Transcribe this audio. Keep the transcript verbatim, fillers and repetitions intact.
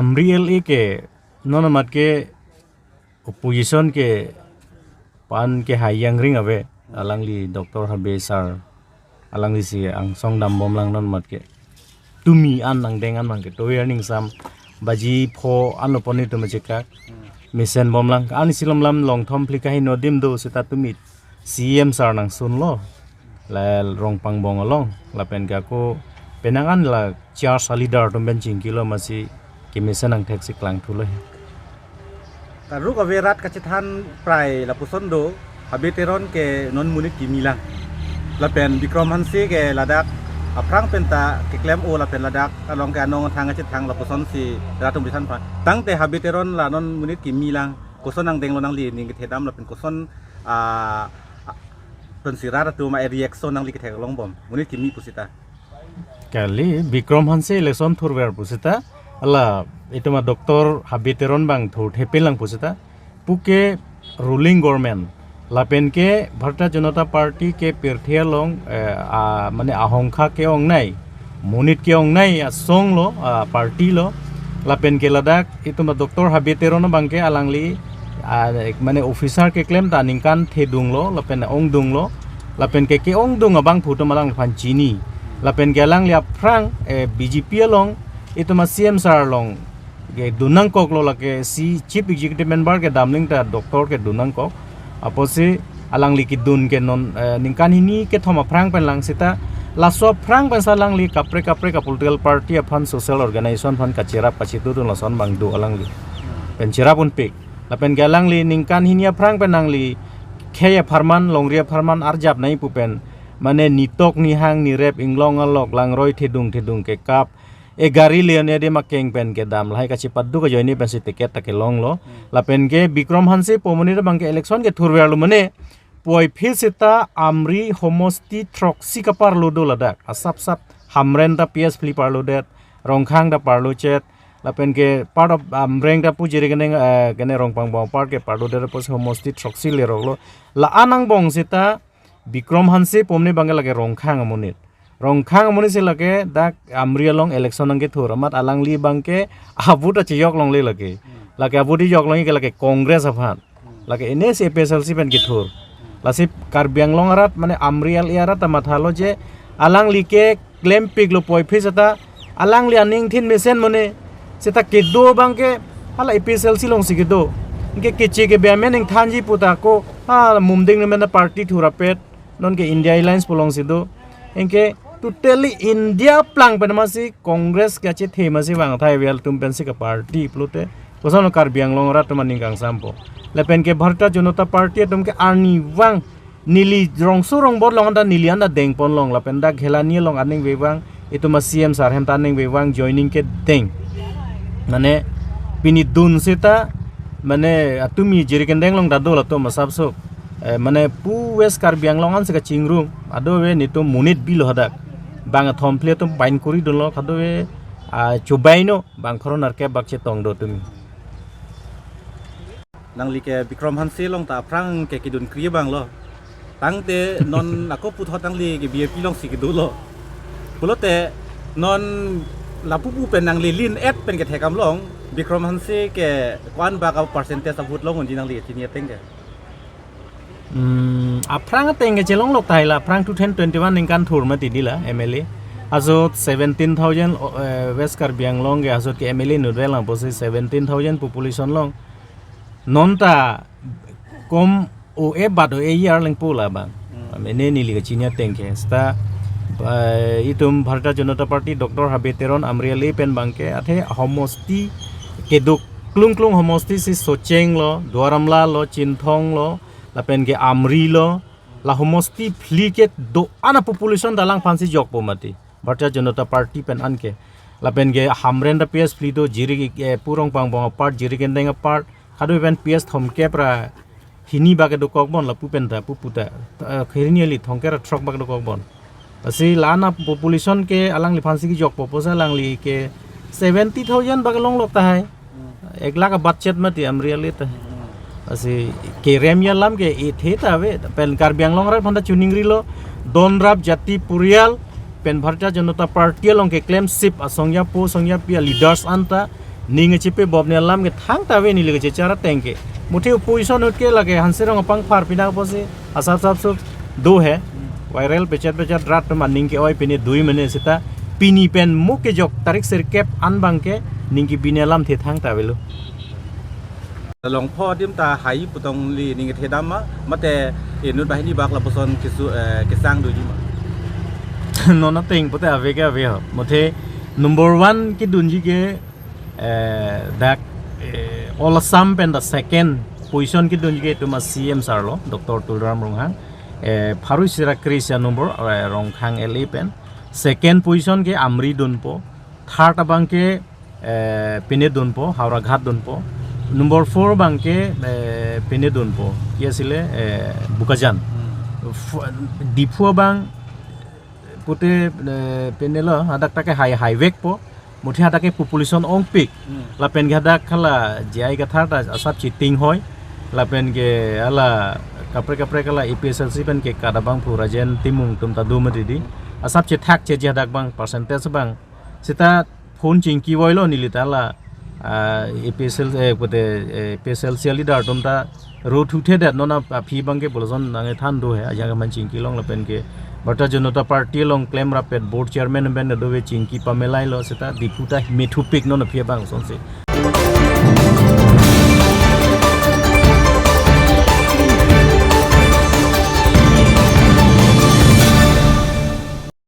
Amri L A ke non amat ke opposition ke pan ke hai yang ring ave, alangli Doctor Habe sir, alangli si angsong dambomlang non amat ke. Tumi an nangdeng an mang ke. Tover ning sam baji pho an lo pon itum chekak. Mesen bomlang. An silom lam long thom phli kahi nodim do seta tumi C M sir nangsunlo. La Rongpangbong along. Lapen ke ako penang an la church a leader atum pen chingkilo masi kemesen angthek si klangthulo he. Karuk ave rat kachethan prai lapuson do, Habe Teron ke non monit kimi lang. Lapen Bikram Hanse ke ladak aphrang penta keklem o lapen ladak along ke anong thang kachethang lapuson si rat atum chethan prai. Tangte Habe Teron la non monit kimi lang. Koson nangdenglo nangli ning kethedam lapen koson, ah, ah, pensi rat atum a reaction nangli ketheklong bom. Monit kimi pusita. Kali Bikram Hanse election thurver pusita. Ala itum a Doctor Habe Teron bang thurthepin lang pusita. Puke ruling government. Lapen ke Bharatiya Janata Party ke pirthe along, eh, a, mane ahongkha ke-ongnei. Monit ke-ongnei asong lo, a, party lo. Lapen ke ladak itum a Doctor Habe Teron abang ke alangli, a, mane officer keklem ta ningkan thedung lo, lapen ongdung lo. Lapen ke ke-ongdung abangphu atum alangphan chini. Lapen ke alangli aphrang, eh, B J P along, itum a C M sir along kedun nangkoklo lake si chief executive member kedam ning ta doctor kedun nangkok. Apotsi alangli kedun ke non, eh, ningkan hini kethom aphrang pen lang seta laso aphrang pensi alangli kaprek kaprek a political party aphan social organization aphan kacherap kachitudun lason bang do alangli. Pen cherap unpik. Lapen ke alangli ningkan hini aphrang pen nangli khei apharman, longri apharman arjap nai pu pen. Mane nitok nihang nirep inglong alok langroi thedung thedung kekap. E gari leone de makeng pen kedam lahai kachepaduk ajoine pensi ticket ta kelonglo. Lapen ke Bikram Hanse pu amonit abang ke election kethurverlo mane. Puvoiphit seta Amri homosti throksi kaparlo do ladak. Asap sap Hamren ta P S phli parlodet, Rongkhang ta parlochet. Lapen ke part of Amreng ta pu Jirikindeng, eh, kene Rongpangbong part ke parlodet apotsi homosti throksi leroklo. La-an angbong seta Bikram Hanse pu amonit abang ke lake Rongkhang amonit. Rongkhang amonit si lake dak Amri along election nangkethur amat alangli abang ke a-vote ta chejok longle lake. Lake a-vote chejok longle ke lake Congress aphan. Lake ene si A P H L C pen kethur. Lasi Karbi Anglong arat mane Amri L A arat ta mathalo je alangli ke klempiklo puvoiphit seta alangli aning thin mesen mane seta kedo abang ke hala A P H L C alongsi kedo. Anke keche kebe amen ingthanji puta ko ha Mumding nemen party thurapet. Non ke India Alliance pu alongsi do. Anke totally India plang pen masi Congress kachethe masi vangthai avel atum pensi ka party pulote. Koson Karbi Anglong arat atum aning kangsampo. Lapen ke Bharatiya Janata Party atum ke arnivang neli rongso rongbot along anta neli anta dengponlong lapen dak Ghelani along aning vevang itum a C M sir hem ta aning vevang joining kedeng. Mane pini dun seta mane atumi Jirikindeng along ta do latum asapso. Eh, mane pu West Karbi Anglong ansi kachingrum, kadokave netum monit bilo hadak. Bang athom phli atum pain kuri dunlo, kadokave, ah, chubaino, bang pharo nerkep bak chetong do tumi. Nangli ke Bikram Hanse along ta aphrang ke kedun kri abang lo. Tangte non ako puthot nangli ke B J P alongsi kedo lo. Pulote non lapu pu pen nangli lin et pen kethekam long, Bikram Hanse ke ko-an bak a percentage a vote longonji nangli chini ateng ke. Hmm, aphrang ateng ke chelonglok tahai la, aphrang two thousand twenty-one ningkan thur mati dila M L A. Asot seventeen thousand, eh, West Karbi Anglong ke asot ke M L A nutvel lang pusi seventeen thousand population long. Non ta kom o e bat o e yar lengpo la bang. Hmm. Mane neli kachini ateng ke. Seta, eh, itum Bharatiya Janata Party Doctor Habe Teron Amri L A pen bang ke athe homosti keduk klung klung homosti si Socheng lo, Duar Amla lo, Chinthong lo, lapen ke Amri lo, la homosti phli ke do-an a population ta alangphansi jokpo mati. Bharatiya Janata Party pen anke. Lapen ke Hamren ta P S phli do, Jirik, eh, pu Rongpangbong apart, Jirikindeng apart, kado pen P S thomkep ra hini bak dokok bon lapu pen ta, pu puta, eh, khirini ali thomkep ra throk bak dokok bon. Lasi la-an a population ke alangliphansi kejokpo pusi alangli ke seventy thousand bak longlok tahai. Hmm. Ek lakh a budget mati Amri L A ta. Hmm. Lasi kerem alam ke ithe ta ave pen Karbi Anglong arat aphan ta chuning rilo. Donrap jati purial pen Bharatiya Janata Party along keklem sip asong ya po song ya pi a leaders anta Ning chepe bob ne alam ke thangta ave neli kechechar ateng ke. Muthe opposition ahut ke lake Hanserong apangphar pinak apotsi asap sap sup do he. Viral pechat pechat rat atum aning ke-oi pine dui mene seta pini pen mo kejok tarik sirkep an abang ke ning kebi ne alamthe thangta avelo. Longpho adim ta hai pu tangli ning kethe dam ma, mate inut banghini bak lapuson kesu, eh, kesang doji ma. Non ateng pute ave ke ave ho. Muthe number one kedunji ke, eh, dak, eh, All Assam pen the second position kedunji ke itum a-C M sir lo, Doctor Tuliram Ronghang. Eh, pharo isi ra kre-isi a-number, eh, Rongkhang L A pen. Second position ke Amri dunpo. Third abang ke, eh, pine dunpo, Howraghat dunpo. Number four abang ke, eh, pine dunpo. Ki asile, eh, Bokajan. Hmm. F-, Diphu abang pute, eh, pine lo, hadak ta ke hai, haivekpo. Muthe hadak ke population ongpik. Hmm. Lapen ke hadak hala J I Kathar ta asap cheting hoi. Lapen ke hala kaprek kaprek hala A P H L C pen ke kadabang phu Rajen Timung atum ta do mati di. Asap chethak cheji hadak abang percentage abang. Seta phone chingki voilo neli ta la, ah, A P H L, eh, pute, eh, A P H L C leader atum ta ro thu the det non aphi abang ke bolson nang than do he ajang man chingki long lapen ke Bharatiya Janata Party along klem rapet board chairman pen do ve chingki pamelailo seta Diphu ta methupik non aphi abang sonsi.